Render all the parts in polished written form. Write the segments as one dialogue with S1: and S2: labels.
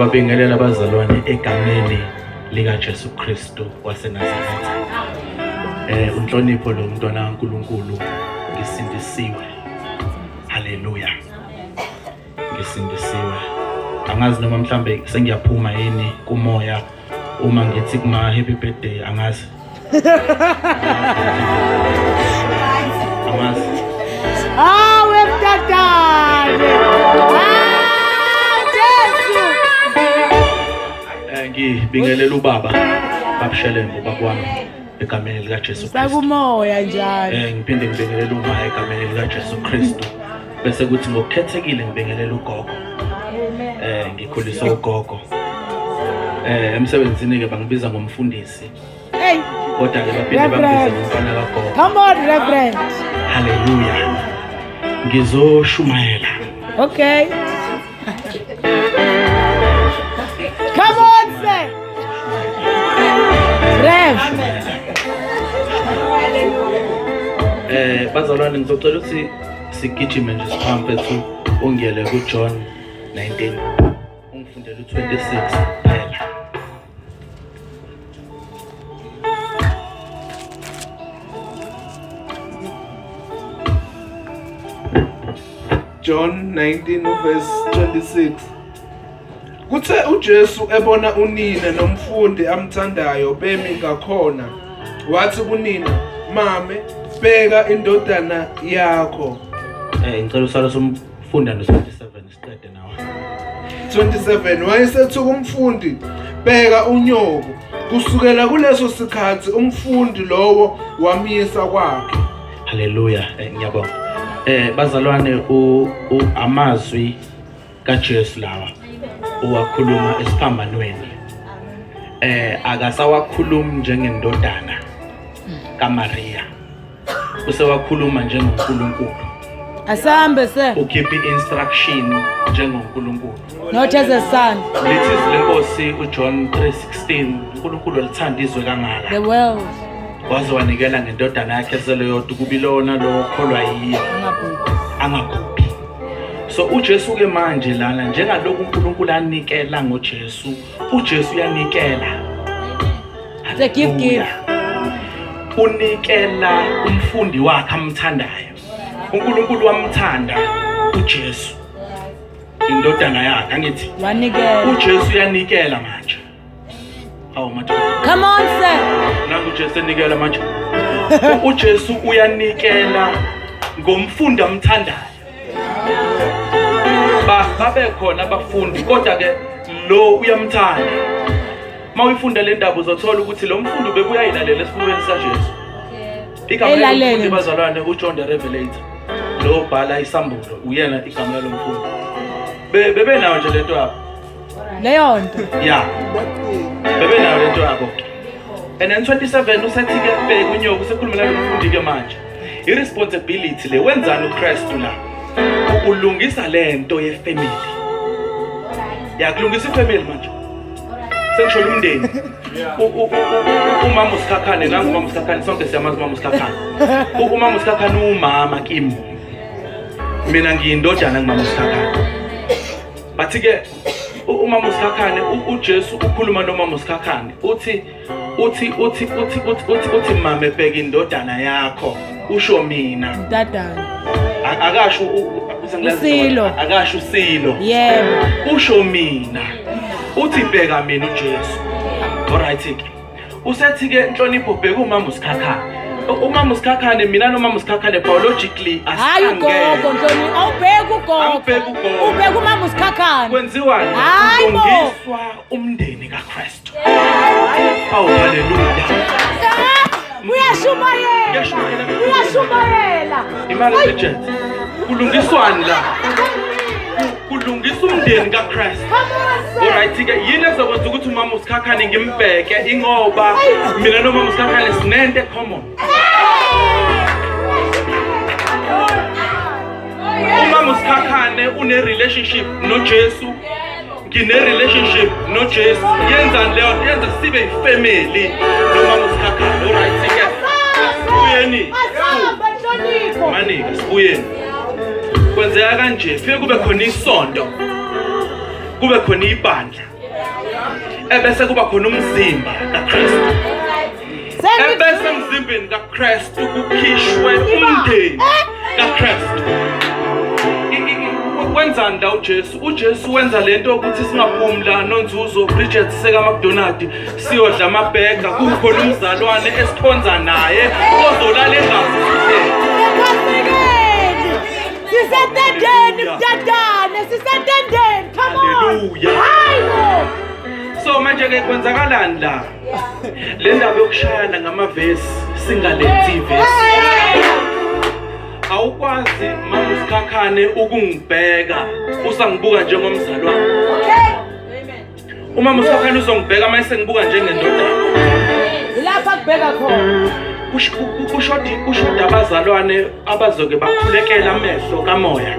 S1: Ngiyababingelela abazalwane egameni likaJesu Kristu waseNazaretha. Unhlonipho lo mntwana kaNkuluNkulu, ngisindisiwe. Haleluya. Ngisindisiwe. Angazi noma mhlambe sengiyaphuma yini kumoya uma ngithi kuma happy birthday, angazi. Angazi.
S2: Hawe mtatane. Ah, Jesu.
S1: Ngibingelela ubaba babushelembo bakwami egameni likaJesu Kristu.
S2: Sakumoya njalo.
S1: Ngiphinde ngibingelele uma egameni likaJesu Kristu. Bese kuthi ngokukhethekile ngibingelela ugogo. Ngikhuliswa ugogo. Emsebenzini ke bangibiza ngomfundisi.
S2: Hey.
S1: Kodwa ke baphinde bangibize ngomfana kagogo.
S2: Come on, Reverend.
S1: Hallelujah. Ngizoshumayela.
S2: Okay. Come on, sir. Rev.
S1: Bazalwane, ngizocela ukuthi sigijime nje siphambe mfethu, ungiyele kuJohn 19, ungifundele u26 phela.
S3: John 19 verse 26. Kuthe uJesu ebona unina nomfundi amthandayo bemi ngakhona, wathi kunina, "Mame, bheka indodana yakho."
S1: Ngicela usale somfunda no 27, siqede nawe.
S3: 27 Wayesethuka umfundi, "Bheka unyoko." Kusukela kuleso sikhathi umfundi lowo wamyisa kwakhe.
S1: Haleluya, ngiyabonga. Bazalwane, amazwi kaJesu lawa uwakhuluma esiphambanweni. Akasawakhulumi njengendodana kaMaria. Usewakhuluma njengoNkulunkulu.
S2: Asambe sir.
S1: Ukhipha i-instruction njengoNkulunkulu.
S2: Not as a son.
S1: Lithi izwi lenkosi uJohn 3:16, uNkulunkulu olithanda izwe kangaka.
S2: The world.
S1: Waze wanikela ngendodana yakhe ezelwe yodwa ukuba ilona lo okholwa yiyo
S2: Angabhubhi.
S1: Angabhubhi. So uJesu ke manje lana, njengalokhu uNkulunkulu anikela ngoJesu, uJesu uyanikela.
S2: It's a gift, give.
S1: Unikela umfundi wakhe amthandayo. uNkulunkulu wamthanda uJesu, indodana yakhe, angithi?
S2: Wanikela.
S1: uJesu uyanikela manje. Awu madoda.
S2: Come on, sir.
S1: Nangu uJesu enikela manje. UJesu uyanikela ngomfundi amthandayo. Ba babe khona abafundi, kodwa ke lo uyamthanda. Mawuyifunda le ndaba uzothola ukuthi lo mfundi ubekuyayilalela esifubeni saJesu. Igama
S2: Elalele
S1: lomfundi,
S2: nje.
S1: bazalwane, uJohn the Revelator. Lo bhala isambulo, uyena igama lalo mfundi. Bebenayo nje lento yabo.
S2: Leyo nto.
S1: Ya. Bebenayo lento yabo ke. And then 27 usethi ke, "Bheka unyoko." Usekhuluma nalo mfundi ke manje. I-responsibility le, wenzani uKristu la? Ulungisa lento yefamily. Yakulungisa ifamily manje. Sengisho umndeni. Umama uSikhakhane, nangu umama uSikhakhane, sonke siyamazi umama uSikhakhane. Umama uSikhakhane umama kimi. Mina ngiyindodana kumama uSikhakhane. Bathi ke umama uSikhakhane, uJesu ukhuluma nomama uSikhakhane, uthi uthi uthi uthi uthi uthi uthi "Mama, bheka indodana yakho," usho mina.
S2: Mtatane.
S1: Akasho
S2: Usilo.
S1: Akasho usilo.
S2: Yebo.
S1: Usho mina, uthi bheka mina uJesu. Alright ke, usethi ke, inhlonipho, bheka umama uSikhakhane. Umama uSikhakhane, mina nomama uSikhakhane biologically
S2: Hayi ugogo.
S1: asihlangene.
S2: Nhloni, awubheki ugogo.
S1: Angibheki ugogo.
S2: Ubheka umama uSikhakhane.
S1: Kwenziwani?
S2: Hayi bo.
S1: Kulungiswa umndeni kaKristu. Awu, haleluya.
S2: Uyashumayela.
S1: Uyashumayela.
S2: Uyashumayela.
S1: Imali budget, kulungiswani la? Kulungisa umndeni kaKristu.
S2: Come on, sir.
S1: Alright ke, yini ezokwenza ukuthi umama uSikhakhane ngimbheke? Ingoba mina nomama uSikhakhane sinento common. Umama uSikhakhane une relationship noJesu, ngine relationship noJesu. Yenzani leyo nto? Yenza sibe ifamily nomama uSikhakhane. Alright ke, sibuyeni.
S2: Asambe, nhlonipho.
S1: Manika sibuyeni. Kwenzeka kanje, fike kube khona isonto, kube khona ibandla. Ebese kuba khona umzimba kaKristu. Ebese emzimbeni kaKristu kukhishwe umndeni kaKristu. Wenzani la uJesu? UJesu wenza lento ukuthi singaphumi la noNzuzo Bridget seka McDonald siyodla amabhega kukhona umzalwane esikhonza naye ozolala engazi.
S2: Sisetendeni mdadane, sisetendeni. Come on.
S1: Hallelujah.
S2: Hayibo.
S1: So manje ke kwenzakalani la? Le ndaba yokushayana ngamavesi singalenzi ivesi. Awukwazi mama uSikhakhane ukungibheka usangibuka njengomzalwane.
S2: Okay.
S1: Umama uSikhakhane uzongibheka uma esengibuka njengendodana.
S2: Lapha kubheka khona.
S1: Kushoda abazalwane abazoke bakhulekela amehlo kamoya.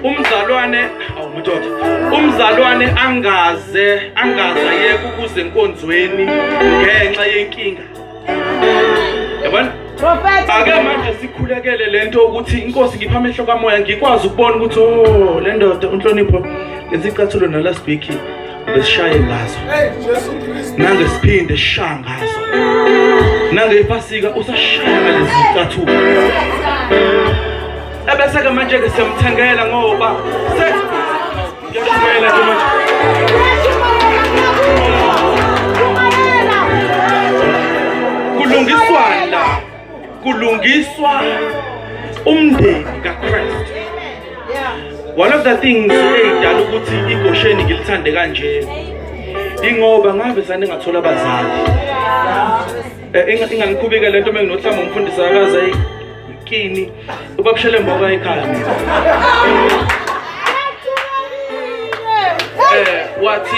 S1: Umzalwane awumadoda. Umzalwane angaze ayeke ukuze enkonzweni ngenxa yenkinga. Yabona?
S2: Prophet.
S1: Ake manje sikhulekele lento ukuthi inkosi ngipha amehlo kamoya ngikwazi ukubona ukuthi oh le ndoda unhlonipho lezi icathulo nalast week besishaye ngazo.
S3: Hey Jesu Kristu.
S1: Nange siphinde sishaya ngazo. Nange iphasika usashaya ngalezi zicathulo. Ebese ke manje ke siyamthengela ngoba se ngiyashumayela nje manje. Kulungiswa la. Kulungiswa umndeni kaKristu. One of the things eyidala ukuthi igosheni ngilithande kanje ingoba ngabe sane ngathola abazali. Ingangiqhubeka lento menginohlamba umfundisi akaze kini ubabushele mboka ekhaya mina. Wathi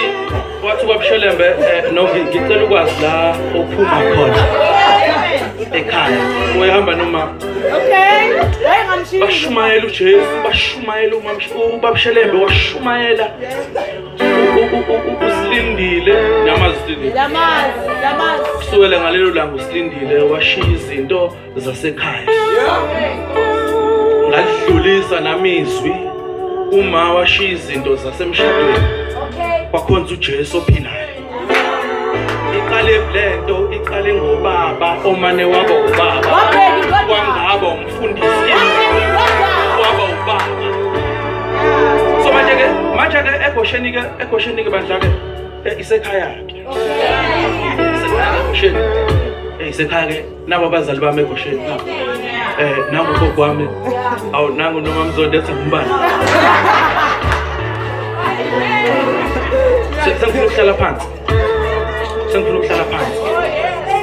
S1: uBabushelembe no ngicela ukwazi la ophuma khona ekhaya. Uyahamba noma
S2: Okay. Hayi ngamshiya.
S1: Bashumayela uJesu, bashumayela uBabushelembe washumayela uSilindile namazi uSilindile.
S2: Lamazi.
S1: Kusukela ngalelo langa uSilindile washiya izinto zasekhaya. Ngalidlulisa nami izwi uma washiya izinto zasemshadweni.
S2: Okay.
S1: Wakhonza uJesu ophilayo. Iqale lento iqale ngobaba omane waba ubaba.
S2: Wabheka indodana.
S1: Wangaba umfundisi.
S2: Wabheka indodana.
S1: Waba ubaba. So manje ke egosheni ke bandla ke isekhaya ke. Isekhaya egosheni. Isekhaya ke nabo abazali bami egosheni nabo. Nangu ugogo wami. Awu nangu noma mzondo ethi ngubani. Sengifuna ukuhlala phansi. Sengifuna ukuhlala phansi.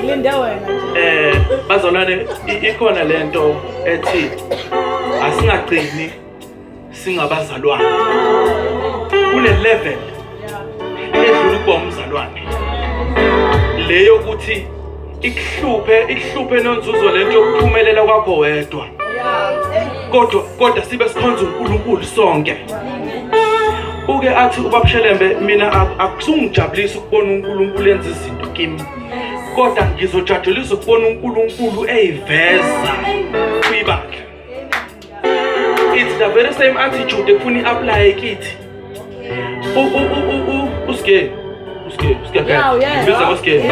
S2: Linde wena nje.
S1: Bazalwane ikhona lento ethi asingagcini singabazalwane. Kune level edlula ukuba umzalwane. Leyo ukuthi ikuhluphe nonzuzo lento yokuphumelela kwakho wedwa. Kodwa sibe sikhonza uNkulunkulu sonke. Uke athi uBabushelembe mina akusungijabulisa ukubona uNkulunkulu enza izinto kimi. Kodwa ngizojabulisa ukubona uNkulunkulu eyiveza kwibandla. It's the very same attitude ekufuna i-apply kithi. Usige. Biza usige.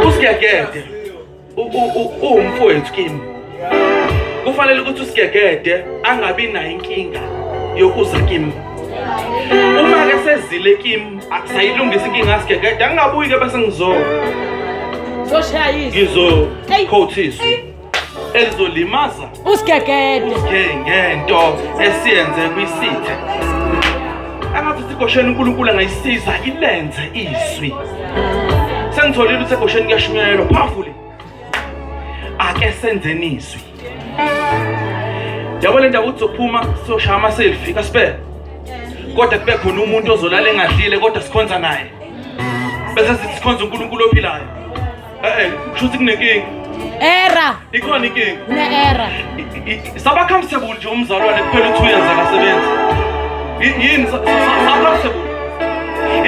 S1: Usigegede. Uwumfowethu kimi. Kufanele ukuthi usigegede angabi nayo inkinga yokuza kimi. Uma ke sezile kimi akusayilungisa inkinga asigegede angabuyi ke bese
S2: Zoshaya izwi.
S1: ngizo quote izwi elizolimaza
S2: usigegede
S1: ngento esiyenze kwisitha. Angathi sigosheni uNkulunkulu angayisiza ilenze izwi. Sengitholile ukuthi egosheni kuyashunyayelwa powerfully. Ake senzeni izwi. Yabo le ndaba uzophuma siyoshaya ama selfie kasibeke. Kodwa kube khona umuntu ozolala engadlile kodwa sikhonza naye. Bese sithi sikhonza uNkulunkulu ophilayo. Kusho ukuthi kunenkinga.
S2: Era.
S1: Ikhona inkinga.
S2: Kune-era.
S1: Saba comfortable nje umzalwane kuphela u2 years akasebenzi. Yini saba comfortable?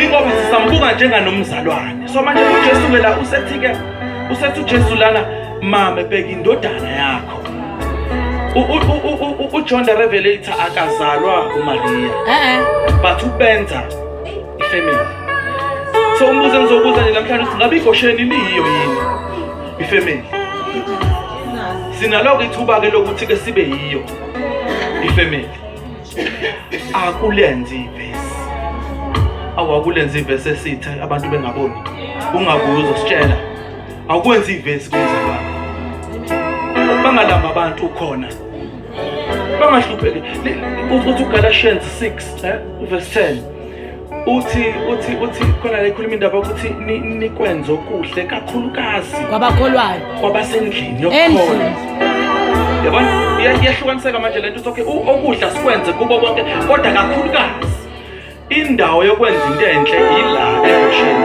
S1: Ingoba sisambuka njenganomzalwane. So manje uJesu ke la usethi ke usethi uJesu lana mama bheka indodana yakho. UJohn the Revelator akazalwa uMaria.
S2: Eh eh.
S1: But ubenza ifamily. So umbuzo engizobuza nje namhlanje ukuthi ngabe igosheni liyiyo yini ifamily? Sinaloko ithuba ke lokuthi ke sibe yiyo ifamily. Akulenzi ivesi. Awakulenzi ivesi esitha abantu bengaboni. Ungabuyi uzositshela. Awukwenzi ivesi kumzalwane. Bangalamba abantu ukhona. Bangahlupheki. Uthi uGalatians 6 verse 10. Uthi uthi uthi khona la ikhuluma indaba ukuthi nikwenze okuhle kakhulukazi
S2: kwabakholwayo
S1: kwabasendlini yokukholwa. Yabona iyahlukaniseka manje lento uthi okay okudla sikwenze kubo bonke kodwa kakhulukazi indawo yokwenza into enhle ila egosheni.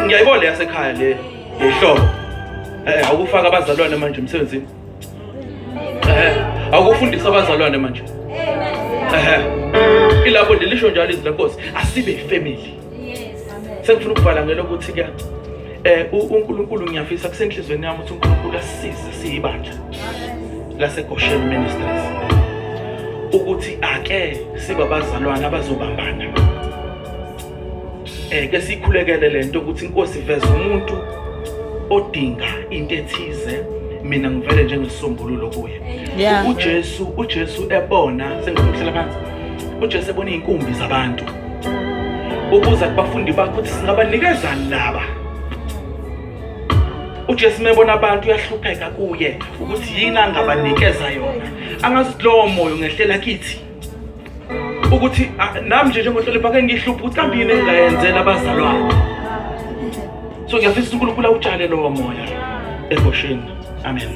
S1: Ngiyayibona yasekhaya le ngehlobo. Awukufaka abazalwane manje emsebenzini. Awukufundisa abazalwane manje. Ilapho nje lisho njalo izwi lenkosi asibe ifamily. Sengifuna ukuvala ngelokuthi ke uNkulunkulu ngiyafisa kusenhlizweni yami ukuthi uNkulunkulu asisize siyibandla laseGoshen Ministries ukuthi ake sibe abazalwane abazobambana. Ke sikhulekele lento ukuthi inkosi iveze umuntu odinga into ethize mina ngivele njengesisombululo kuye. uJesu ebona sengikuhlela phansi. uJesu ebona izinkumbi zabantu. Ubuza kubafundi bakhe ukuthi singabanikezani laba. uJesu mebona abantu uyahlupheka kuye ukuthi yini angabanikeza yona. Angazi lowo moya ungehlela kithi. Ukuthi nami nje njengohlonipha ake ngihluphe ukuthi kambe yini engingayenzela abazalwane. So ngiyafisa uNkulunkulu awutshale lowo moya egosheni. Amen.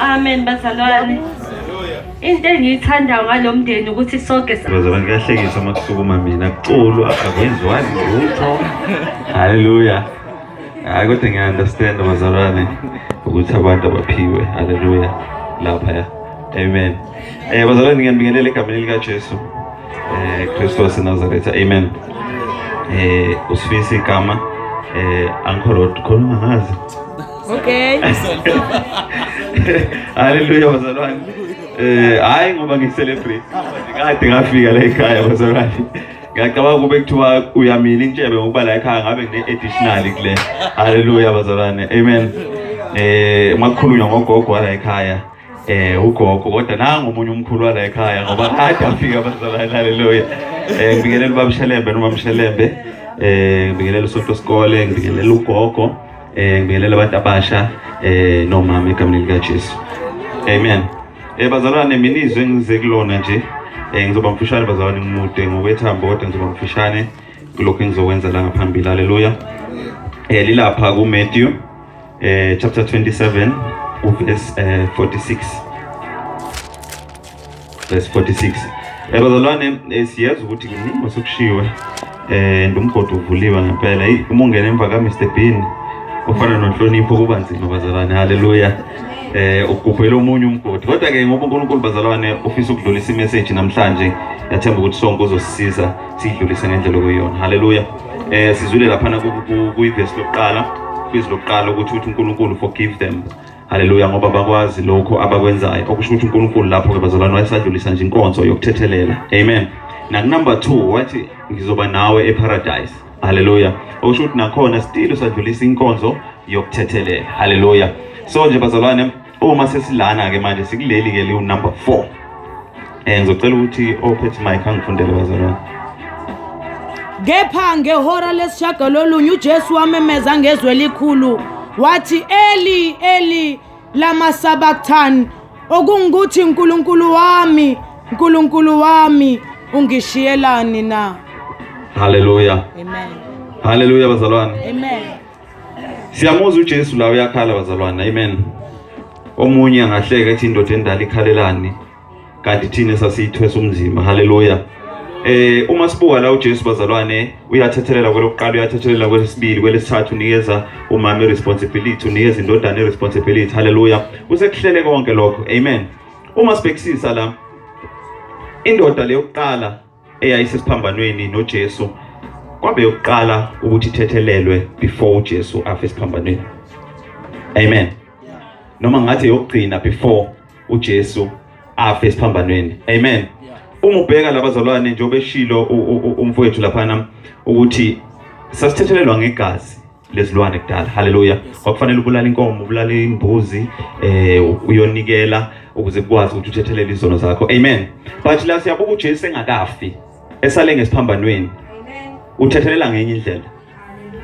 S4: Amen bazalwane. Into engiyithandayo ngalo mndeni ukuthi sonke
S5: Bazalwane kuyahlekisa uma kusukuma mina kuculwa akwenziwa lutho. Haleluya. Hayi kodwa ngiya-understand bazalwane ukuthi abantu abaphiwe. Haleluya. Lapha. Amen. Bazalwane ngiyanibingelela egameni lika Jesu. Kristu waseNazaretha. Amen. Usifisa igama Uncle Rod khona ungangazi.
S2: Okay.
S5: Haleluya bazalwane. Hayi ngoba ngicelebrate. Kade ngafika la ekhaya bazalwane. Ngiyacabanga kube kuthiwa uyamila intshebe ngokuba la ekhaya ngabe ngine additional kule. Haleluya bazalwane. Amen. Makukhulunywa ngogogo wala ekhaya. Ugogo kodwa nangu omunye umkhulu wala ekhaya ngoba kade afika bazalwane. Haleluya. Ngibingelela ubaba Shelembe noma Mshelembe. Ngibingelela usonto sikole, ngibingelela ugogo. Ngibingelela abantu abasha nomama egameni lika Jesu. Amen. Bazalwane mina izwe ngize kulona nje. Ngizoba mfushane bazalwane, ngimude ngokwethambo kodwa ngizoba mfushane kulokho engizokwenza la ngaphambili. Haleluya. Lilapha ku Matthew chapter 27 verse 46. Verse 46. Bazalwane siyeza ukuthi kuningi osekushiwe umgodi uvuliwe ngempela. Uma ungena emva ka Mr Bean ofana nonhlonipho kuba nzima bazalwane. Haleluya. Ugubhela omunye umgodi. Kodwa ke ngoba uNkulunkulu bazalwane ufisa ukudlulisa imessage namhlanje, ngiyathemba ukuthi sonke uzosisiza siyidlulise ngendlela okuyiyona. Haleluya. Sizwile laphana kuyivesi lokuqala, kwizwi lokuqala ukuthi uthi uNkulunkulu forgive them. Haleluya, ngoba bakwazi lokho abakwenzayo. Okusho ukuthi uNkulunkulu lapho ke bazalwane wayesadlulisa nje inkonzo yokuthethelela. Amen. Na number 2 wathi ngizoba nawe eparadise. Haleluya. Okusho ukuthi nakhona still usadlulisa inkonzo yokuthethelela. Haleluya. So nje bazalwane uma sesilana ke manje sikuleli ke liwu number 4. Ngizocela ukuthi ophethe mic angifundele bazalwane.
S2: Kepha ngehora lesishiyagalolunye uJesu wamemeza ngezwi elikhulu wathi Eli Eli lama sabachthani, okungukuthi uNkulunkulu wami, uNkulunkulu wami, Ungishiyelani na?
S5: Haleluya.
S2: Amen.
S5: Haleluya bazalwane.
S2: Amen.
S5: Siyamuzwa uJesu la uyakhala bazalwane. Amen. Omunye angahleka ethi indoda endala ikhalelani kanti thina sasiyithwesa umzimba. Haleluya. Uma sibuka la uJesu bazalwane uyathethelela kwelokuqala, uyathethelela kwesibili, kwelesithathu, unikeza umama iresponsibility, unikeza indodana iresponsibility. Haleluya. Usekuhlele konke lokho. Amen. Uma sibhekisisa la indoda leyokuqala eyayisesiphambanweni noJesu kwabe yokuqala ukuthi ithethelelwe before uJesu afe esiphambanweni. Amen. Noma ngathi yokugcina before uJesu afe esiphambanweni. Amen. Uma ubheka labazalwane njengoba eshilo umfowethu laphana ukuthi sasithethelelwa ngegazi lezilwane kudala. Haleluya. Kwakufanele ubulale inkomo, ubulale imbuzi, uyonikela ukuze kukwazi ukuthi uthethelele izono zakho. Amen. But la siyabuka uJesu engakafi, esale ngesiphambanweni. Uthethelela ngenye indlela.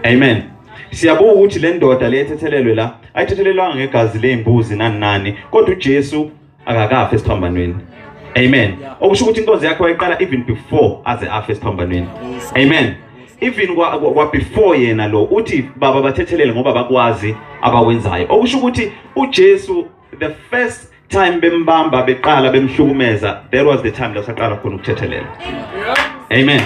S5: Amen. Siyabuka ukuthi le ndoda le ethethelelwe la ayithethelelwanga ngegazi lezimbuzi nani nani, kodwa uJesu akakafi esiphambanweni. Amen. Okusho ukuthi inkonzo yakhe wayiqala even before aze afe esiphambanweni. Amen. Even kwa before yena lo uthi baba bathethelele ngoba bakwazi abakwenzayo. Okusho ukuthi uJesu the first time bembamba beqala bemhlukumeza, there was the time la saqala khona ukuthethelela. Amen.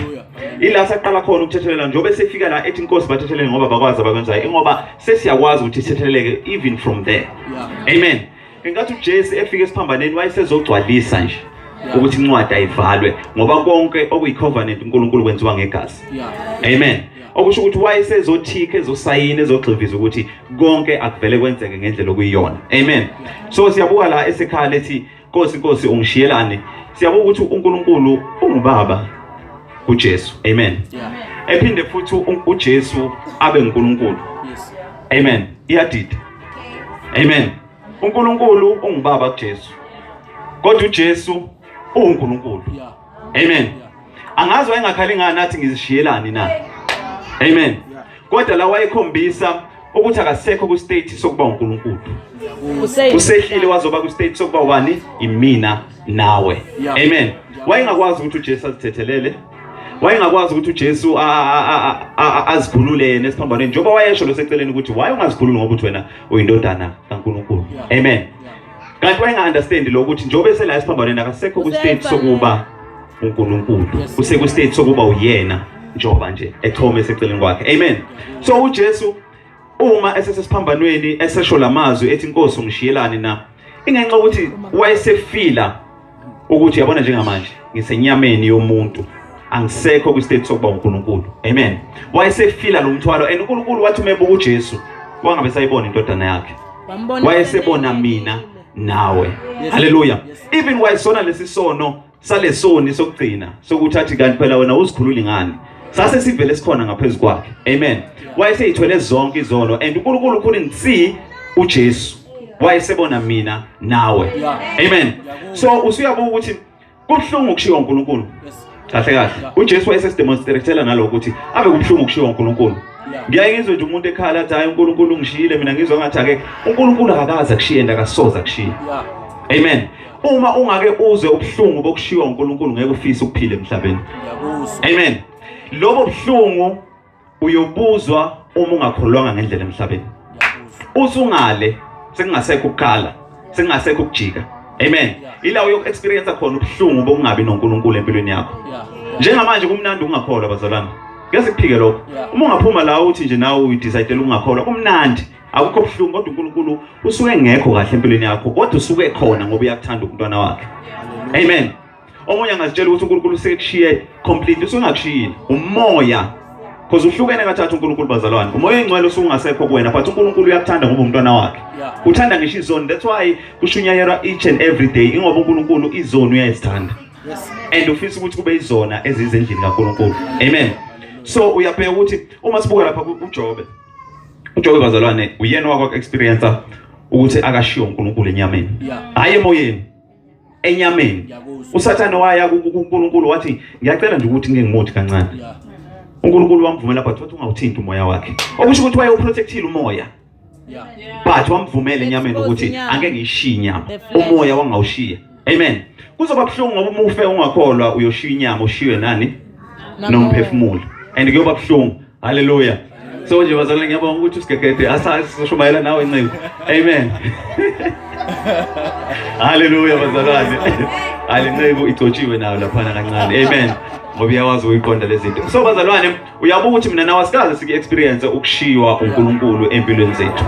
S5: Ila saqala khona ukuthethelela njengoba sefika la ethi inkosi bathethelele ngoba bakwazi abakwenzayo, ingoba sesiyakwazi ukuthi sithetheleleke even from there. Amen. Ngenkathi uJesu efika esiphambaneni wayesezogcwalisa nje ukuthi incwadi ayivalwe ngoba konke okuyi-covenant uNkulunkulu kwenziwa ngegazi. Amen. Okusho ukuthi wayesezothika, ezosayina, ezogxiviza ukuthi konke akuvele kwenzeke ngendlela okuyiyona. Amen. So siyabuka la esekhala ethi Nkosi Nkosi ungishiyelani. Siyabuka ukuthi uNkulunkulu ungubaba kuJesu. Amen. Ephinde futhi uJesu abe nguNkulunkulu. Amen. Iyadida. Amen. uNkulunkulu ungubaba kuJesu. Kodwa uJesu uwuNkulunkulu. Amen. Angazi wayengakhali ngani athi ngizishiyelani na. Amen. Kodwa la wayekhombisa ukuthi akasekho ku state sokuba uNkulunkulu. Usehlile wazoba ku state sokuba wani? Imina nawe. Amen. Wayengakwazi ukuthi uJesu azithethelele. Wayengakwazi ukuthi uJesu azikhulule yena esiphambanweni njengoba wayesho loseceleni ukuthi why ungazikhululi ngoba uthi wena uyindodana kaNkulunkulu. Amen. Kanti wayenga-understand lo ukuthi njengoba esela esiphambanweni akasekho ku state sokuba uNkulunkulu. Useku state sokuba uyena njengoba nje echome eseceleni kwakhe. Amen. So uJesu uma esesesiphambanweni esesho lamazwi ethi Nkosi ungishiyelani na, ingenxa ukuthi wayesefila ukuthi yabona njengamanje ngisenyameni yomuntu, angisekho kwi state sokuba uNkulunkulu. Amen. Wayesefila lo mthwalo and uNkulunkulu wathi umebuka uJesu wangabe sayibona indodana yakhe, wayesebona mina nawe. Haleluya. Even wayesona lesi sono salesoni sokugcina sokuthi athi kanti phela wena uzikhululi ngani, sase sivele sikhona ngaphezulu kwakhe. Amen. Wayeseyithwele zonke izono and uNkulunkulu couldn't see uJesu, wayesebona mina nawe. Amen. So usuyabuka ukuthi kubuhlungu ukushiwa uNkulunkulu. Kahle kahle uJesu wayesesidemonstratela nalokho ukuthi ave kubuhlungu ukushiwa uNkulunkulu. Ngiyaye ngizwe nje umuntu ekhala athi hayi uNkulunkulu ungishiyile mina, ngizwa ngathi ake uNkulunkulu akakaze akushiye ndakasoza akushiye. Amen. Uma ungake uzwe ubuhlungu bokushiywa uNkulunkulu ngeke ufise ukuphila emhlabeni. Amen. Lobo buhlungu uyobuzwa uma ungakholwanga ngendlela emhlabeni. Usungale sekungasekho ukukhala, sekungasekho ukujika. Amen. Ila uyoku experience khona ubuhlungu bokungabi noNkulunkulu empilweni yakho. Njengamanje kumnandi ukungakholwa bazalwane. Ngeke sikuphike lokho. Uma ungaphuma la uthi nje nawe uyidecide ukungakholwa kumnandi. Akukho buhlungu kodwa uNkulunkulu usuke engekho kahle empilweni yakho kodwa usuke khona ngoba uyakuthanda umntwana wakhe. Amen. Omunye angazitshela ukuthi uNkulunkulu usekushiye completely, usungakushiyile. Umoya because uhlukene kathathu uNkulunkulu bazalwane. Umoya oyingcwele usungasekho kuwena but uNkulunkulu uyakuthanda ngoba umntwana wakhe. Uthanda ngisho izoni. That's why kushunyayelwa each and every day ingoba uNkulunkulu izoni uyazithanda. And ufisa ukuthi kube izona ezizendlini kaNkulunkulu. Amen. So uyabheka ukuthi uma sibuka lapha uJobe, uJobe bazalwane uyena owakwa experience ukuthi akashiwo uNkulunkulu enyameni, hayi emoyeni, enyameni. USathane waya kuNkulunkulu wathi ngiyacela nje ukuthi ngike ngimuthi kancane. uNkulunkulu wamvumela but wathi ungawuthinti umoya wakhe, okusho ukuthi wayewuprotectile umoya but wamvumela enyameni ukuthi angeke ngiyishiye inyama, umoya wangawushiya. Amen. Kuzoba buhlungu ngoba uma ufe ungakholwa uyoshiya inyama ushiywe nani? Nomphefumulo. And kuyoba buhlungu. Hallelujah. So nje bazalwane ngiyabonga ukuthi usigegede asazi sishumayela nawe nceku. Amen. Hallelujah bazalwane. Hali nceku igcotshiwe nayo laphana kancane. Amen. Ngoba uyakwazi ukuyiqonda lezi zinto. So bazalwane uyabuka ukuthi mina nawe asikaze sike experience ukushiywa uNkulunkulu empilweni zethu.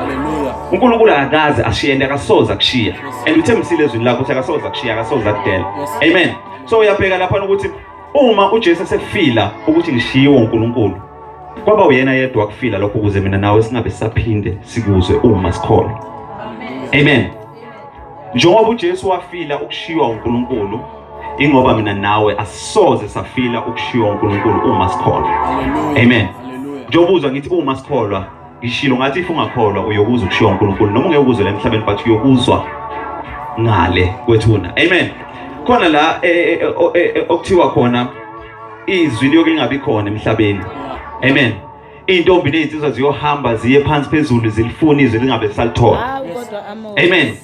S5: uNkulunkulu akakaze ashiye and akasoze akushiya. And uthembisile ezwini lakho ukuthi akasoze akushiya, akasoze akudela. Amen. So uyabheka lapha ukuthi uma uJesu esefila ukuthi ngishiyiwe uNkulunkulu kwaba uyena yedwa wakufila lokho ukuze mina nawe singabe sisaphinde sikuzwe uma sikholwa. Amen. Njengoba uJesu wafila ukushiywa uNkulunkulu ingoba mina nawe asisoze safila ukushiywa uNkulunkulu uma sikholwa. Amen. Njengoba uzwa ngithi uma sikholwa ngishilo ngathi if ungakholwa uyokuzwa ukushiywa uNkulunkulu noma ungeke ukuzwe la emhlabeni but uyokuzwa ngale kwethuna. Amen. Khona la e, e, e, okuthiwa khona izwi liyoke lingabi khona emhlabeni. Amen. Iy'ntombi ney'nsizwa ziyohamba ziye phansi phezulu zilifuna izwi lingabe lisalithola. Amen.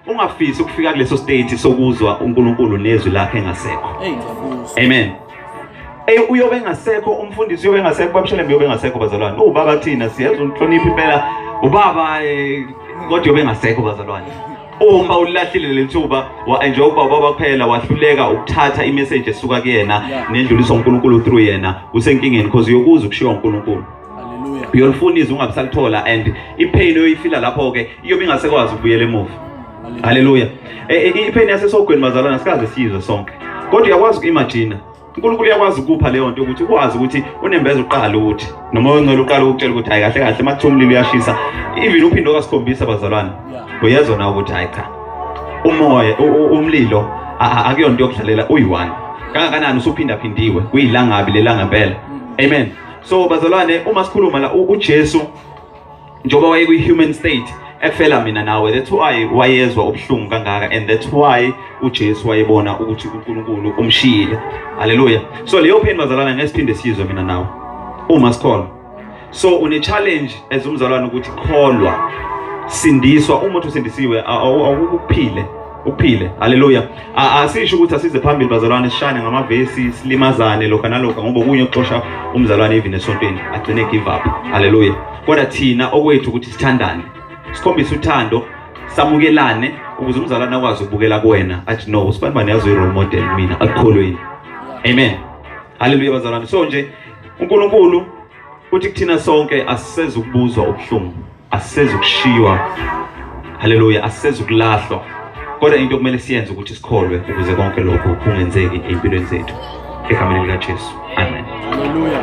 S5: Ungafisi ukufika kuleso state sokuzwa uNkulunkulu nezwi lakhe engasekho. Amen. Ey uyobe engasekho umfundisi uyobe engasekho babushelembe uyobe engasekho bazalwane. Ubaba thina siyezwa unhlonipho impela ubaba eh, kodwa uyobe engasekho bazalwane. Uma ulilahlile leli thuba wa-enjoy ukuba ubaba kuphela wahluleka ukuthatha imessage esuka kuyena nendluliso uNkulunkulu through yena usenkingeni because uyokuzwa ukushiywa uNkulunkulu. Uyolifuna izwi ungabe salithola and ipain oyoyifila lapho ke iyobe ingasekwazi ukubuyela emuva. Haleluya. E, e, ipain yasesogweni bazalwana sikaze siyizwe sonke. Kodwa uyakwazi ukuimagine uNkulunkulu uyakwazi ukupha leyo nto ukuthi ukwazi ukuthi unembeza uqala ukuthi noma oyingcwele uqala ukutshela ukuthi hayi kahle kahle makuthiwa umlilo uyashisa even uphinde okasikhombisa bazalwane uyezwa na ukuthi hayi cha umoya umlilo akuyona into yokudlalela uyi-one kangakanani usuphindaphindiwe kuyilangabi lelanga mpela amen so bazalwane uma sikhuluma la uJesu njengoba wayekwi-human state efela mina nawe that's why wayezwa ubuhlungu kangaka and that's why uJesu wayebona ukuthi uNkulunkulu umshiyile haleluya so leyo pain bazalwane ngeke siphinde siyizwe mina nawe uma sikholwa so une challenge as umzalwane ukuthi kholwa sindiswa uma uthi usindisiwe awukuphile uphile haleluya asisho ukuthi asize phambili bazalwane sishane ngamavesi silimazane lokho nalokho ngoba okunye okuxosha umzalwane even esontweni agcine give up haleluya kodwa thina okwethu ukuthi sithandane sikhombise uthando samukelane ukuze umzalwane akwazi ukubukela kuwena athi no usibanibani yazi uyi-role model mina akukholweni amen haleluya bazalwane so nje uNkulunkulu uthi kuthina sonke asisezukubuzwa ubuhlungu asisezukushiywa haleluya asisezukulahlwa kodwa into okumele siyenze ukuthi sikholwe ukuze konke lokhu kungenzeki empilweni zethu egameni likaJesu amen haleluya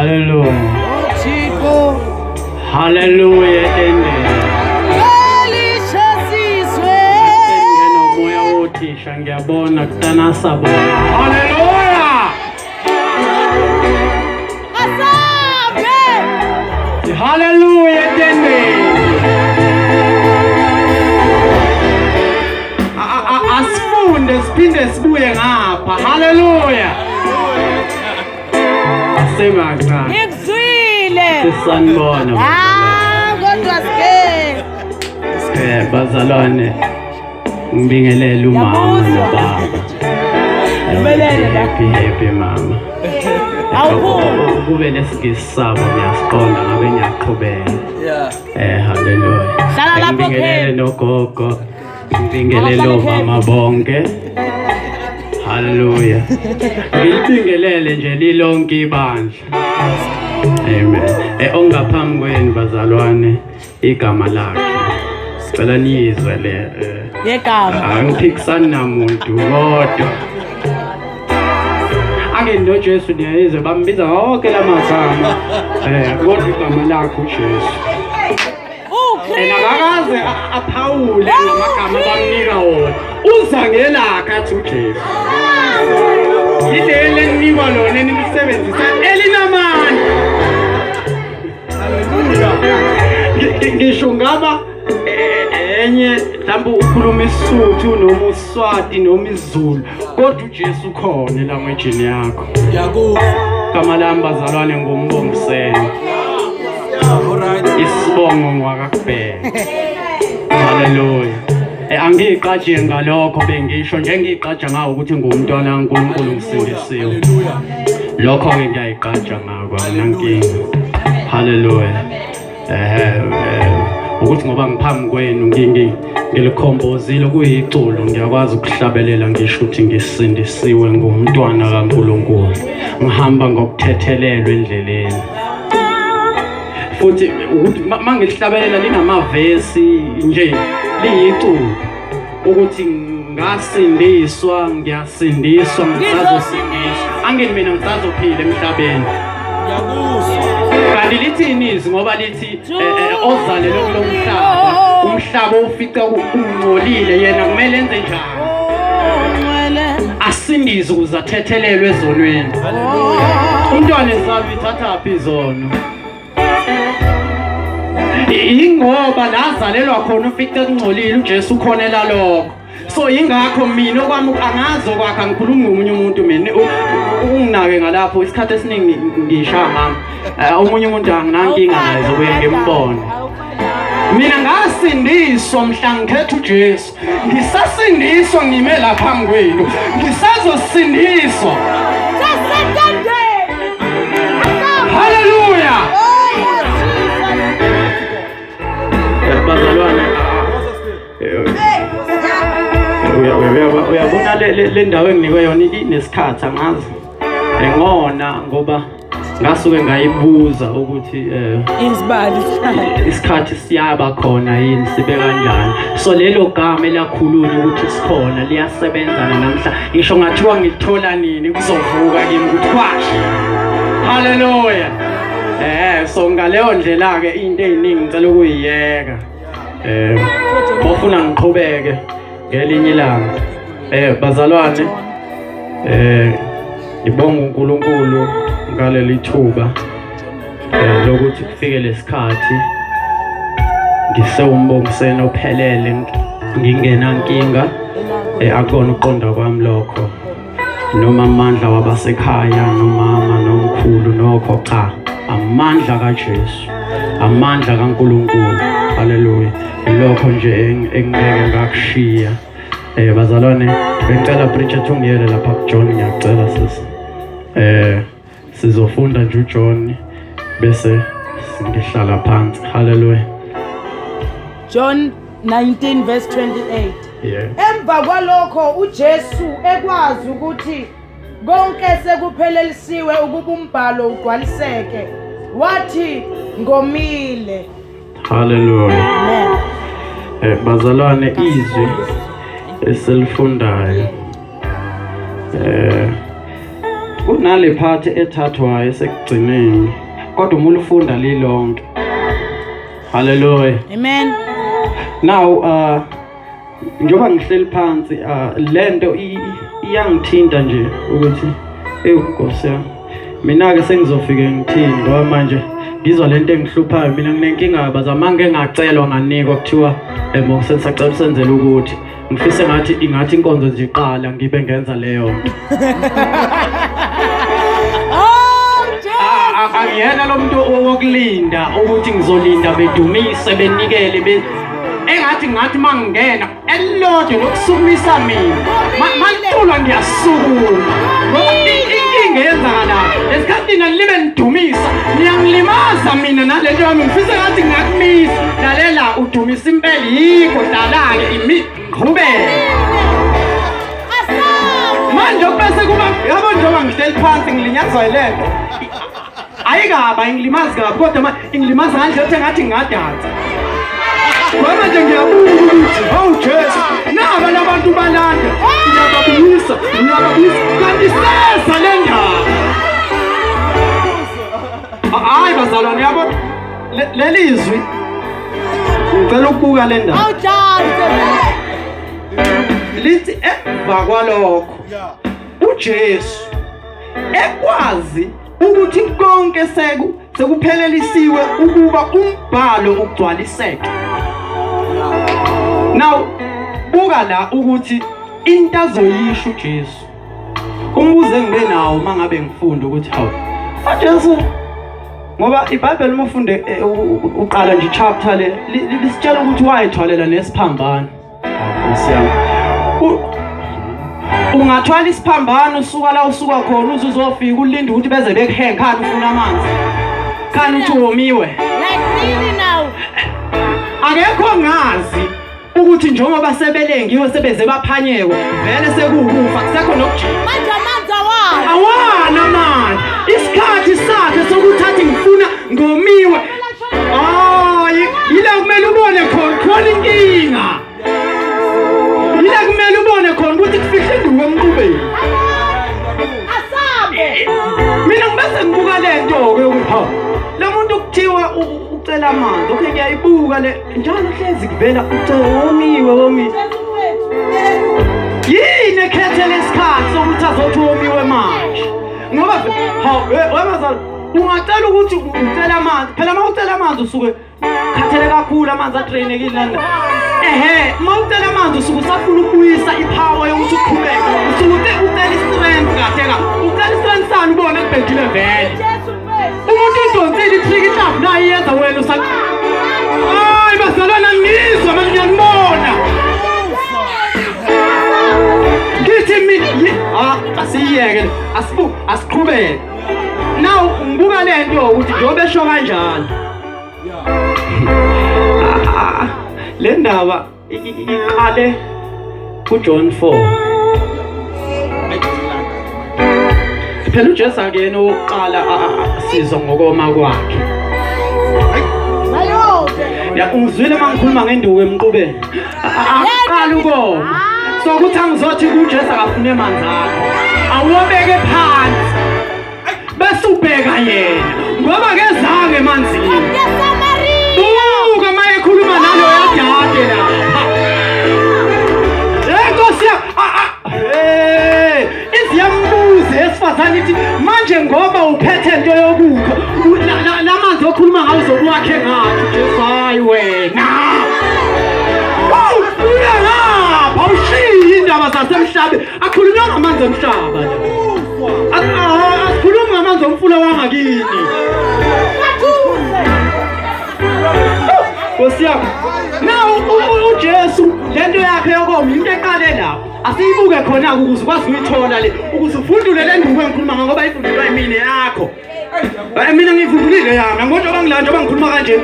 S6: Hallelujah. Hallelujah. Ngenomoya wothisha ngiyabona kutanasa bona. Hallelujah.
S2: Asambe.
S6: Hallelujah tende. Asifunde siphinde sibuye ngapha. Hallelujah. Asemancane.
S2: Ngikuzwile.
S6: Sisanibona.
S2: Ah, kodwa sike.
S6: Eh bazalwane ngibingelele umama nobaba. Happy happy mama.
S2: Awuphumi.
S6: Kube lesingisi sabo ngiyasiqonda ngabe ngiyaqhubeka.
S3: Yeah.
S6: Eh haleluya.
S2: Hlala lapho,
S6: Ngibingelele
S2: Khem.
S6: nogogo. Ngibingelele
S2: Abahlale
S6: omama bonke. Haleluya. Ngilibingelele nje lilonke ibandla. Amen. Eh ongaphambi kwenu bazalwane igama lakhe. Sicela niyizwe le eh,
S2: Yegama.
S6: angiphikisani namuntu kodwa ake noJesu niyayizwe bambiza wonke lamagama eh kodwa igama lakhe uJesu.
S2: UKristu.
S6: Akakaze Akakaze aphawule ngamagama abamnika wona. Uza ngelakhe athi uJesu. Yileli eninikwa lona enilisebenzisa elinamandla. Ngisho ngaba e, enye mhlawumbe ukhuluma isiSuthu noma uSwati noma isiZulu kodwa uJesu ukhona elangwejini yakho.
S7: Ngiyakuzwa.
S6: Igama lami bazalwane nguMbongiseni. Isibongo ngwakakubheka. Haleluya. Eh, angiyiqaji ngalokho bengisho njengiyiqaja ngawo ukuthi ngumntwana kaNkulunkulu ngisindisiwe. Lokho-ke ngiyayiqaja ngako anginankinga. Haleluya. Eh, eh ukuthi ngoba ngiphambi kwenu ngilikhombozile kuyiculo ngiyakwazi ukuhlabelela ngisho ukuthi ngisindisiwe ngumntwana kaNkulunkulu ngihamba ngokuthethelelwa endleleni futhi ukuthi mangihlabelela linamavesi nje liyiculo ukuthi ngasindiswa ngiyasindiswa ngisazosindiswa angini mina ngisazophila emhlabeni kanti lithini izwi ngoba lithi eh, eh, ozalelwe kulo mhlaba umhlaba ufica ungcolile yena kumele enze njani asindise ukuze athethelelwe ezonweni umntwana ezalwa ithathaphi izono Ingoba lazalelwa khona ufice kungcolile uJesu ukhonela lokho. So ingakho mina okwami angazi okwakhe angikhulumi ngomunye umuntu mina unginake ngalapho isikhathi esiningi ngisha mama. Eh, omunye umuntu anginankinga naye zobuye ngimbone. Mina ngasindiswa mhla ngikhetha uJesu. Ngisasindiswa ngime la phambi kwenu. Ngisazosindiswa. Haleluya. Eh, bazalwane eh, uyabona le ndawo enginikwe yona inesikhathi angazi. Ngona ngoba ngasuke ngayibuza ukuthi eh
S2: izibali
S6: isikhathi siyaba khona yini sibe kanjani so lelo gama elakhulunywa ukuthi sikhona liyasebenza namhla ngisho ngathiwa ngilithola nini kuzovuka kimi ukuthi kwashi haleluya eh so ngaleyo ndlela ke into eziningi ngicela ukuyiyeka eh bofuna ngiqhubeke ngelinye ilanga eh bazalwane eh ngibonga uNkulunkulu ngaleli thuba eh lokuthi kufike lesikhathi ngisewumbongiseni ophelele ngingena nkinga eh akona uqonda kwami lokho noma amandla wabasekhaya nomama nomkhulu nokho cha amandla kaJesu amandla kaNkulunkulu haleluya lokho nje engeke ngakushiya eh bazalwane bengicela preacher thungiyele lapha kuJohn ngiyacela sisi eh sizofunda nje uJohn bese ngihlala phansi haleluya
S2: John 19 verse 28
S6: yeah
S2: Emva kwalokho uJesu ekwazi ukuthi konke sekuphelelisiwe ukuba umbhalo ugcwaliseke wathi ngomile
S6: Hallelujah. Amen. Eh bazalwane izwi esilifundayo eh kunale part ethathwayo esekugcineni kodwa uma ulifunda lilonke. Hallelujah.
S2: Amen.
S6: Now uh njengoba ngihleli phansi uh, lento iyangithinta nje ukuthi ewu Nkosi yami mina-ke sengizofike ngithini ngoba manje ngizwa lento engihluphayo mina nginenkinga bazama ngike ngacelwa nganikwa kuthiwa um sacela usenzele ukuthi ngifise ngathi ingathi inkonzo nje iqala ngibe ngenza leyo nto angiyena lo muntu wokulinda ukuthi ngizolinda bedumise benikele be engathi ngathi mangingena elilodwa lokusukumisa mina maliculwa ngiyasukuma ngoba inkinga eyenzakalayo lesikhathi nina nilibe nidumisa niyangilimaza mina nalento yami ngifisa ngathi ngingakumisa lalela udumisa impela yikho dlala-ke qhubeka manje bese kuba yabo njengoba ngihleli phansi ngilinyazwa yilento ayikaba ingilimazi kabi kodwa ma ingilimaza ngandlela ethi ngathi ngingadansa ngoba manje ngiyabuka ukuthi hawu Jesu naba labantu balanda ngiyababuyisa ngiyababuyisa kanti sesa le ndaba hayi bazalwane yabo leli zwi Ngicela ukubuka le ndaba.
S2: Awujanse.
S6: Lithi emva kwalokho uJesu ekwazi ukuthi konke seku sekuphelelisiwe ukuba umbhalo ugcwaliseke. Now buka la ukuthi into azoyisho uJesu. Umbuzo engibe nawo uma ngabe ngifunda ukuthi hawu uJesu ngoba iBhayibheli uma ufunde eh, uqala nje chapter le lisitshela ukuthi wayethwalela nesiphambano. Nkosi yami. Ungathwala isiphambano usuka la usuka khona uze uzofika ulinde ukuthi beze bekuhenga khani ufuna amanzi. Khani uthi womiwe.
S2: Like really now.
S6: Akekho ngazi ukuthi njengoba sebelengiwe sebeze baphanyekwe vele sekuwukufa kusekho nokujika.
S2: Manje amanzi awana.
S6: Awana amanzi. Isikhathi sakhe sokuthatha ngifuna ngomiwe. Hayi, yila kumele ubone khona khona inkinga. Yila kumele ubone khona ukuthi kufihle induku emqubeni.
S2: Asambe.
S6: Mina ngibese ngibuka lento ke ukuthi hawu. Lo muntu kuthiwa ucela amanzi. Okay ngiyayibuka le njalo hlezi kuvela ucela womiwe womiwe. Yini ekhethe lesikhathi sokuthi azothi womiwe manje? Ngoba hawu wemazala Ungacela ukuthi ucela amanzi. Phela uma ucela amanzi usuke khathele kakhulu amanzi adrainekile nani. Ehe, uma ucela amanzi usuke usafuna ukubuyisa ipower yokuthi uqhubeke. Usuke uce ucela istrength kahle ka. Ucela istrength sani ubone kubhedile vele. Umuntu udonsile itrick inhlamvu nayo iyenza wena usa Hayi bazalwana ngizwa manje ngiyanibona. Ngithi mina ah asiyeke asibu asiqhubeke. Now ngibuka lento ukuthi njengoba esho kanjalo. Ah, le ndaba iqale kuJohn 4. Phela uJesu akuyena owokuqala sizwa ngokoma kwakhe. Ya ungizwile uma ngikhuluma ngenduku emqubeni. Akuqala ukoma. So ukuthi angizothi kuJesu akafune amanzi akho. Awuwabeke phansi. Bese ubheka yena ngoba kezange emanzini. Buka uma ekhuluma naloya dade lapha. Hey Nkosi yami, hey iziyambuza esifazane ithi manje ngoba uphethe into yokukha lamanzi okhuluma ngawo uzobuwakhe ngathi Jesu hayi wena. Uya ngapha ushiye indaba zasemhlabeni akhulunywa ngamanzi omhlaba la. Asikhulumi ngamanzi omfula wangakini. Nkosi yami. Now uJesu lento yakhe yokoma into eqale lapho. Asiyibuke khona ukuze ukwazi ukuyithola le ukuze ufundule le nduku engikhuluma ngayo ngoba ifundulwa yimina yakho. Eh, mina ngiyifundulile yami ngoba njengoba ngila njengoba ngikhuluma kanje.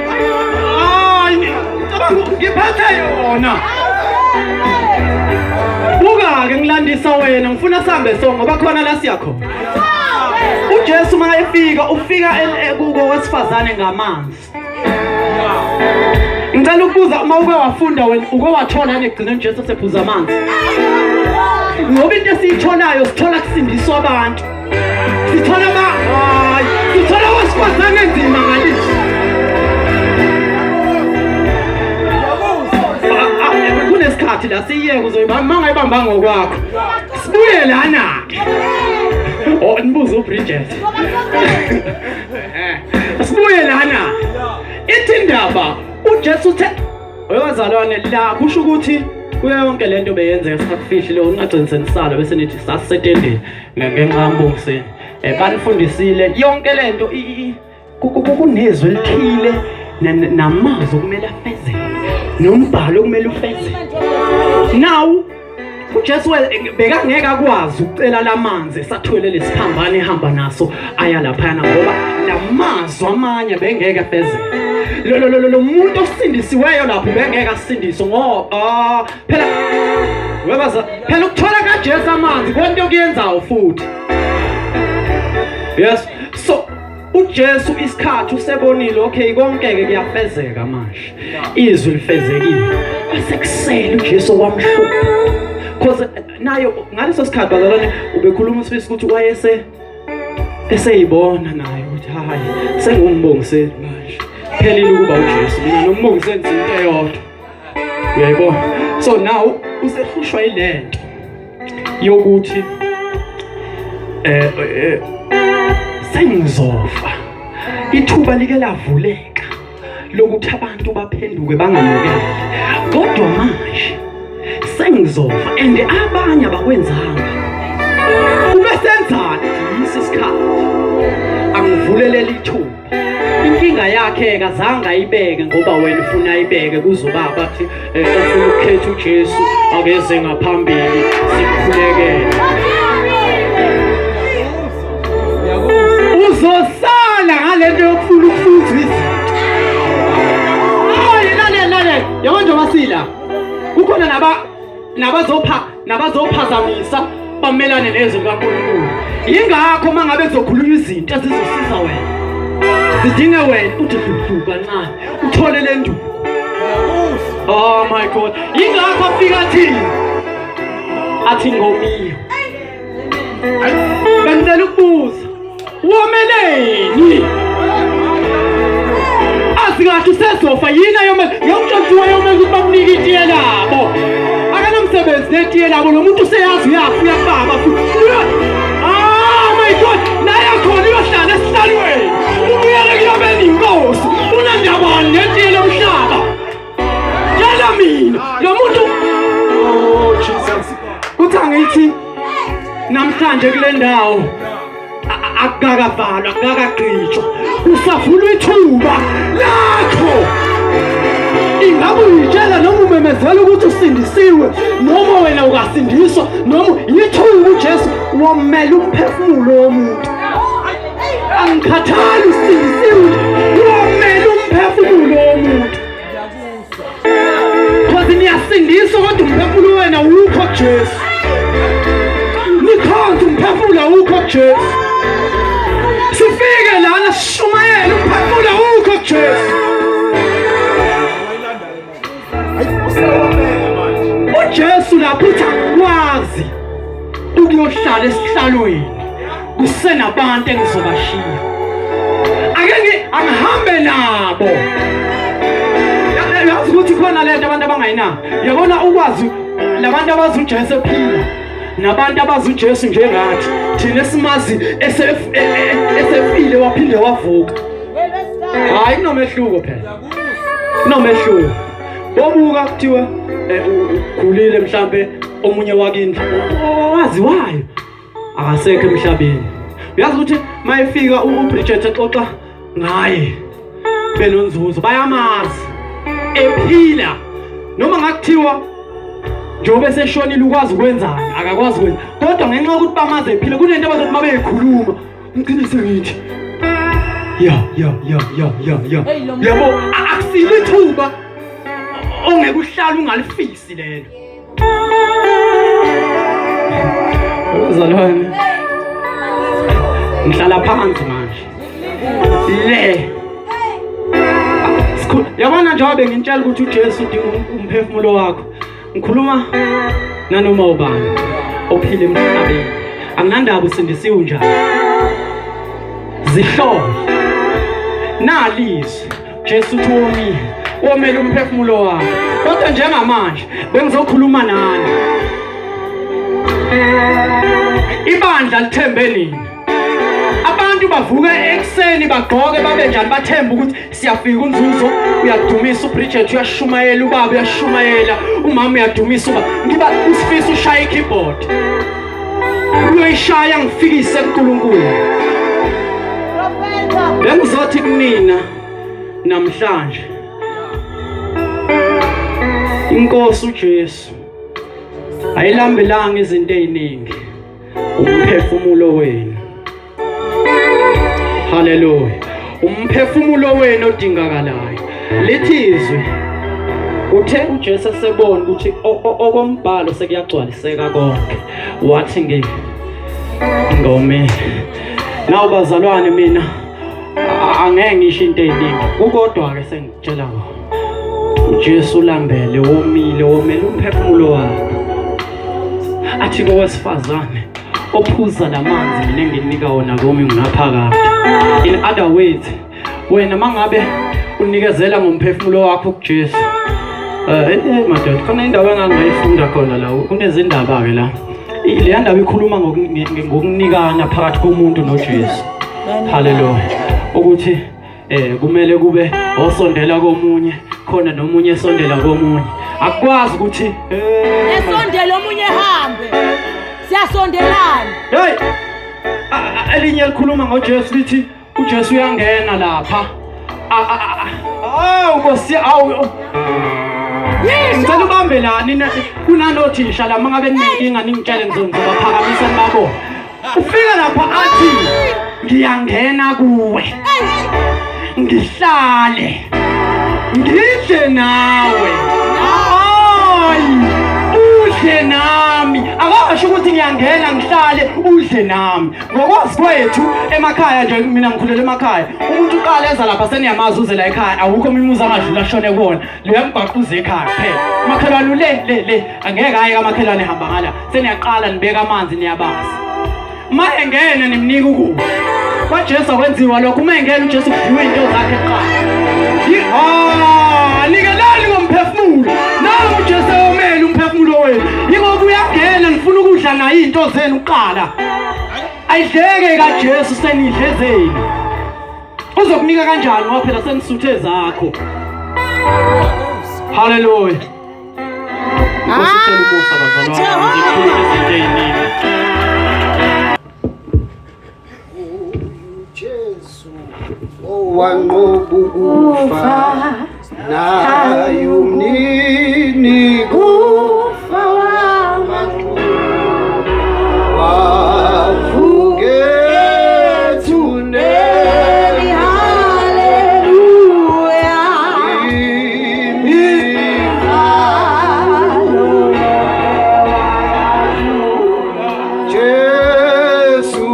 S6: Hayi ngicabanga ngiphethe yona. Buka-ke ngilandisa wena ngifuna sihambe so ngoba khona la siya khona. UJesu uma efika ufika kowesifazane ngamanzi. Ngicela ukubuza uma uke wafunda wena uke wathola yini ekugcineni uJesu esephuza amanzi? Ngoba into esiyitholayo sithola kusindiswa abantu. Sithola ba hayi sithola owesifazane enzima ngalithi. Kunesikhathi la siyeke uzoyibamba uma ungayibamba ngokwakho. Sibuye lana-ke. Oh nibuze uBridget. Sibuye lana. Ithi indaba uJesu uthe webazalwane la kusho ukuthi kuyo yonke lento beyenzeka sisakufihli lo ungagcini senisala bese nithi sasisetendeni ngenxa yambongiseni. Eh banifundisile yonke lento kunezwi elithile namazwi okumele afezeke nombhalo okumele ufezeke. Now uJesu bekangeke akwazi ukucela lamanzi esathwele lesiphambano ehamba naso aya laphayana ngoba lamazwi amanye bengeke afezeke lo lo lo lo muntu osindisiweyo lapho bengeke asindiswe ngoba ah, phela webaza phela ukuthola kaJesu amanzi konke okuyenzayo futhi yes so uJesu isikhathi usebonile okay konke ke kuyafezeka manje izwi lifezekile asekusele uJesu wamhlupha cause eh, nayo ngaleso sikhathi bazalwane ubekhuluma usifisa ukuthi wayese eseyibona naye ukuthi hayi sengumbongiseli manje Phelile ukuba uJesu mina noMbongi senza into eyodwa. Uyayibona? So now usehlushwa ilento yokuthi eh, eh sengizofa. Ithuba like lavuleka lokuthi abantu baphenduke bangamukeli. Kodwa manje sengizofa and abanye abakwenzanga. Ubesenzani yisi isikhathi. Angivulelele ithuba. Inkinga yakhe kazange ayibeke ngoba wena ufuna ayibeke kuzobaba athi eh, ufuna ukukhetha uJesu akeze ngaphambili sikhulekele. Uzosala ngalento yokufuna ukufuza izinto. Hayi lalela lalela yabo njengoba sila kukhona naba nabazopha nabazophazamisa bamelane nezwi likaNkulunkulu. Yingakho uma ngabe kuzokhulunywa izinto ezizosiza wena zidinge wena uthi dludlu kancane uthole le nduku. Oh my God, yingakho afika athini athi ngomiyo. Bengicela ukubuza womeleni azi kahle usezofa yini ayomele ngiyakutshela ukuthi wayomele ukuthi bamnike itiye labo akanamsebenzi netiye labo lo muntu useyazi uyafa uyakubaba futhi Oh my God naye khona uyohlala esihlalweni ubuyele kuyobela inkosi unandabani netiye lomhlaba tshela mina lo muntu oh Jesus kuthi angithi namhlanje kule ndawo akukakavalwa akukakagqitshwa kusavulwa ithuba lakho ingabe uyitshela noma umemezela ukuthi usindisiwe noma wena ukasindiswa noma yithuba uJesu womela umphefumulo womuntu angikhathali usindisiwe womela umphefumulo womuntu Cause niyasindiswa kodwa umphefumulo wena awukho kuJesu. Nikhonza umphefumulo awukho kuJesu. Sifike lana sishumayele umphefumulo awukho kuJesu. uJesu lapho uthi akwazi ukuyohlala esihlalweni kusenabantu engizobashiya ake ngi angihambe nabo yazi ukuthi khona lento abantu abangayinaki yabona ukwazi labantu abazi uJesu ephila nabantu abazi uJesu njengathi thina esimazi e, e, esefile waphinde wavuka hayi kunomehluko phela kunomehluko bobuka kuthiwa eh, ukhulile mhlambe omunye wakini owaziwayo akasekho emhlabeni uyazi ukuthi mayefika uBridget exoxa ngaye benonzuzo bayamazi ephila noma ngakuthiwa njengoba eseshonile ukwazi ukwenzani akakwazi ukwenza kodwa ngenxa yokuthi bamazi ephila kunento abazothi uma beyikhuluma ngigcine sengithi ya ya ya ya ya ya yabo akusilo ithuba ongeke uhlale ungalifisi lelo Bazalwane. Ngihlala phansi manje. Le. Sikhulu yabona njengoba bengintshela ukuthi uJesu udinga umphefumulo wakho. Ngikhuluma nanoma ubani ophila emhlabeni. Anginandaba usindisiwe njani. Zihlole. Nalizwi Jesu uthi womile womele umphefumulo wami kodwa njengamanje bengizokhuluma nani ibandla lithembe nini abantu bavuka ekuseni bagqoke babe njani bathembe ukuthi siyafika unzuzo uyadumisa ubridget uyashumayela ubaba uyashumayela umama uyadumisa uba ngiba usifisa ushaya ikeyboard uyoyishaya ngifikise kuNkulunkulu bengizothi kunina namhlanje inkosi uJesu ayilambelanga izinto eziningi umphefumulo wenu haleluya umphefumulo wenu odingakalayo lithi izwi uthe uJesu esebona ukuthi okombhalo sekuyagcwaliseka konke wathi ngi ngome nawu bazalwane mina angeke ngisho into eziningi kukodwa ke sengitshela kona uJesu ulambele womile womele umphefumulo wakho athi kowesifazane ophuza lamanzi mina enginika wona komi ngaphakade in other words wena mangabe Unikezela ngomphefumulo wakho kuJesu. Eh, eh madoda, khona indawo engangayifunda khona la, kunezindaba ke la. Leya ndaba ikhuluma ngokunikana phakathi komuntu noJesu. Haleluya. Ukuthi eh kumele kube osondela komunye khona nomunye esondela komunye. Akukwazi ukuthi
S2: eh esondela omunye ehambe. Siyasondelana.
S6: Hey! Elinye likhuluma ngoJesu lithi uJesu uyangena lapha. Awu Nkosi awu. Ngicela ubambe la nina kunanothisha la mangabe ninenkinga ningitshele ngizobaphakamisa nibabone. Ufika lapha athi ngiyangena kuwe. Ngihlale. Ngidle nawe. Hayi. Udle nami. Akasho ukuthi ngiyangena ngihlale udle nami. Ngokwazi kwethu emakhaya nje mina ngikhulele emakhaya. Umuntu uqala eza lapha seniyamazi uze la ekhaya awukho omunye umuzi angadlula ashone kuwona. Loya mgwaqo uze ekhaya kuphela. Umakhelwane ule le le angeke aye kamakhelwane hamba ngala. Seniyaqala nibeka amanzi niyabazi. Uma engena nimnika ukudla. KwaJesu akwenziwa lokho uma engena uJesu kudliwa into zakhe kuqala. Ah, nikelani ngomphefumulo. Nangu uJesu ewomele umphefumulo wenu. Yingoba uyangena nifuna ukudla naye into zenu kuqala. Ayidleke kaJesu senidle zenu. Uzokunika kanjani ngoba phela senisuthe zakho. Hallelujah. Inkosi icela umusa bazalwane ngikhuluma izinto eziningi.
S7: Jesu owanqoba ukufa naye umnini kufa wavuke ethuneni
S2: Hallelujah.
S7: Jesu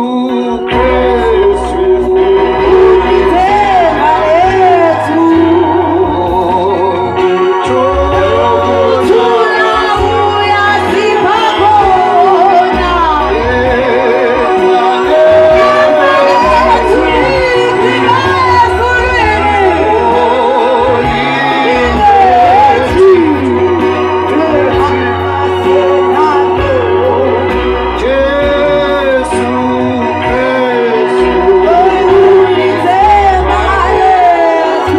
S7: Kristu
S2: Ithemba lethu. Thula uyasipha khona. Ithemba lethu ligcina ezulwini.
S7: Jesu Kristu
S2: Ithemba lethu.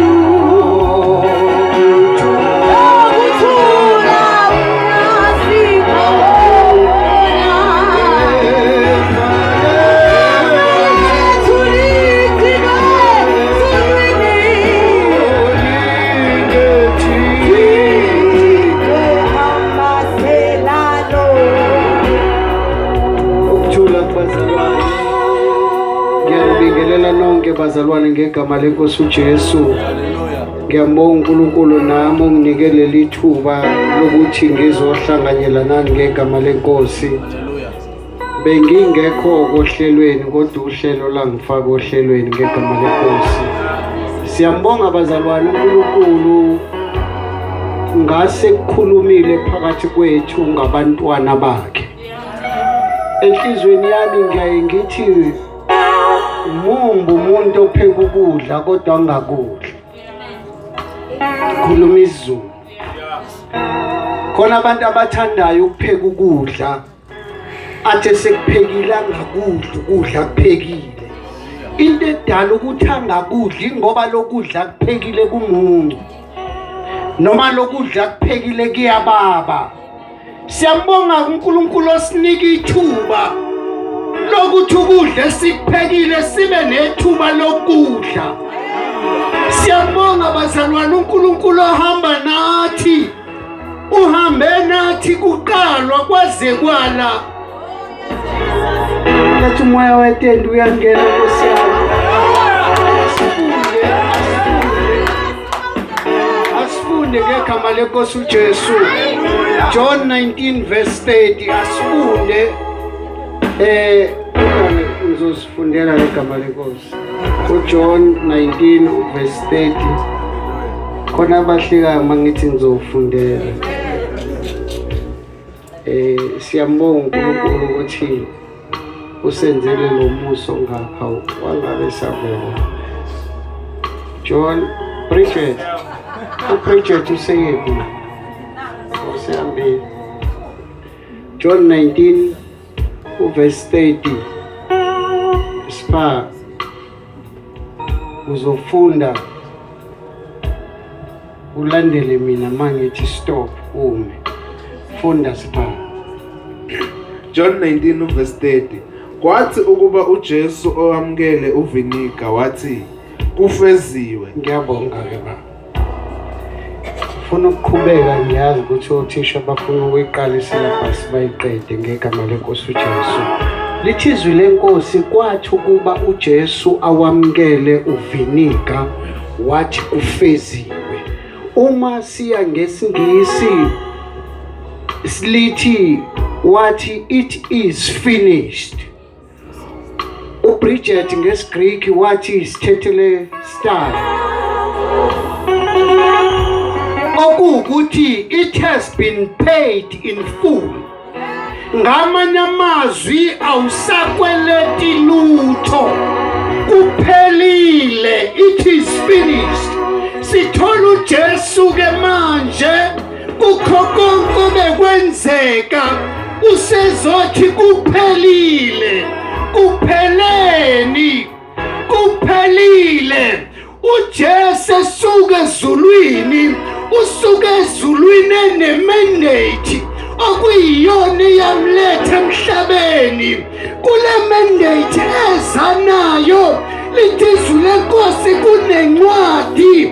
S2: Ukuthula uyasipha khona. Lethu ligcina ezulwini.
S7: Ukuthula kubazalwane. Ngiyanibingelela nonke bazalwane ngegama lenkosi uJesu. Ngiyambonga uNkulunkulu nami onginike leli thuba lokuthi ngizohlanganyela nani ngegama lenkosi. Bengingekho kohlelweni kodwa uhlelo langifaka ohlelweni ngegama lenkosi. Siyambonga bazalwane uNkulunkulu ngase kukhulumile phakathi kwethu ngabantwana bakhe. Enhlizweni yami ngiyaye ngithi mumbu umuntu opheka ukudla kodwa angakudli. Khuluma isiZulu. Khona abantu abathandayo ukupheka ukudla athi esekuphekile angakudli ukudla kuphekile. Into edala ukuthi angakudli ngoba lokudla kuphekile kumuncu. Noma lokudla kuphekile kuyababa. Siyambonga uNkulunkulu osinika ithuba lokuthi ukudla esikuphekile sibe nethuba lokudla. Siyambonga bazalwane uNkulunkulu ohamba nathi. Uhambe nathi kuqalwa kwaze kwala. Ngathi umoya wetende uyangena Nkosi yami. Asifunde, asifunde. Asifunde ngegama lenkosi uJesu. John 19 verse 30 asifunde eh ngizosifundela ngegama lenkosi. uJohn 19 verse 30 khona abahlekayo mangithi ngizofundela. Eh siyambonga uNkulunkulu ukuthi usenzele lo muso ngapha wangabe savela. John Bridget. UBridget useyephi? Usehambile. John 19 uverse 30. Spa uzofunda ulandele mina mangithi stop ume. Funda Spa.
S3: John 19 verse 30 Kwathi ukuba uJesu owamukele uviniga wathi kufeziwe.
S7: Ngiyabonga ke ba. Ufuna ukuqhubeka ngiyazi ukuthi othisha bafuna ukuyiqala isilabhasi bayiqede ngegama lenkosi uJesu. Lithi izwi lenkosi kwathi ukuba uJesu awamukele uviniga wathi kufeziwe. Uma siya ngesiNgisi silithi wathi it is finished. uBridget ngesiGreek wathi sithethele star okuwukuthi it has been paid in full ngamanye amazwi awusakweleti lutho kuphelile it is finished sithola uJesu ke manje kukho konke obekwenzeka usezothi kuphelile kupheleni kuphelile uJesu esuka ezulwini usuka ezulwini enemandate okuyiyona eyamletha emhlabeni kule mandate ezanayo lithi izwi lenkosi kunencwadi.